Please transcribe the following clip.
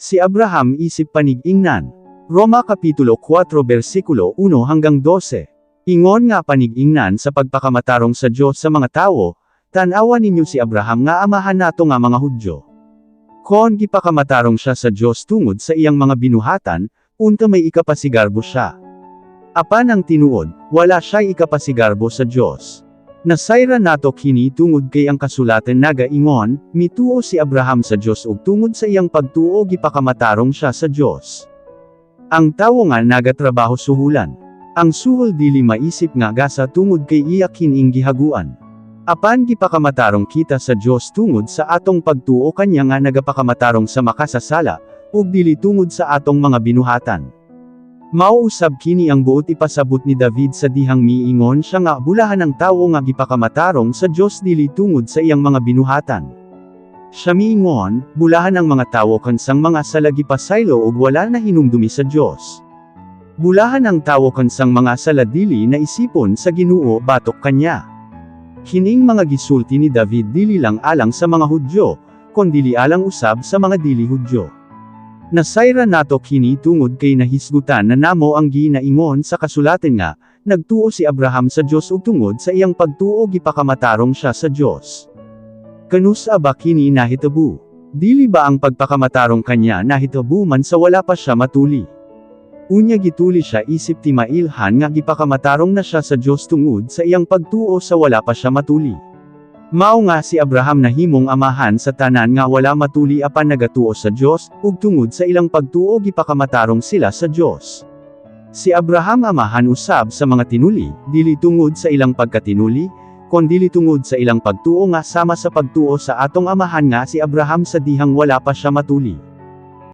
Si Abraham isip panig-ingnan. Roma Kapitulo 4 versikulo 1 hanggang 12. Ingon nga panig-ingnan sa pagpakamatarong sa Dios sa mga tawo, tan-awa ninyo si Abraham nga amahan nato nga mga Hudyo. Kon gipakamatarong siya sa Dios tungod sa iyang mga binuhatan, unta may ikapasigarbo siya. Apan ang tinuod, wala siya ikapasigarbo sa Dios. Nasayran nato kini tungod kay ang kasulatan nagaingon, "Mituo si Abraham sa Dios ug tungod sa iyang pagtuo gipakamatarong siya sa Dios." Ang tawo nga nagatrabaho suhulan. Ang suhol dili maisip nga gasa tungod kay iya kining gihaguan. Apan gipakamatarong kita sa Dios tungod sa atong pagtuo kanya nga nagapakamatarong sa makasasala, ug dili tungod sa atong mga binuhatan. Mao usab kini ang buot ipasabot ni David sa dihang miingon siya nga bulahan ang tawo nga gipakamatarong sa Dios dili tungod sa iyang mga binuhatan. Siya miingon, "Bulahan ang mga tawo kansang mga sala gipasaylo ug wala na hinumdumi sa Dios. Bulahan ang tawo kansang mga sala dili na isipon sa Ginoo batok kanya." Kining mga gisulti ni David dili lang alang sa mga Hudyo, kondili alang usab sa mga dili Hudyo. Nasayran nato kini tungod kay nahisgutan na namo ang ginaingon sa kasulatan nga, "Nagtuo si Abraham sa Dios ug tungod sa iyang pagtuo gipakamatarong siya sa Dios." Kanus-a ba kini nahitabo? Dili ba ang pagpakamatarong kanya nahitabo man sa wala pa siya matuli? Unya gituli siya isip timailhan nga gipakamatarong na siya sa Dios tungod sa iyang pagtuo sa wala pa siya matuli. Mao nga si Abraham nahimong amahan sa tanan nga wala matuli apan nagatuo sa Dios, ug tungod sa ilang pagtuo gipakamatarong sila sa Dios. Si Abraham amahan usab sa mga tinuli, dili tungod sa ilang pagkatinuli, kondili tungod sa ilang pagtuo nga sama sa pagtuo sa atong amahan nga si Abraham sa dihang wala pa siya matuli.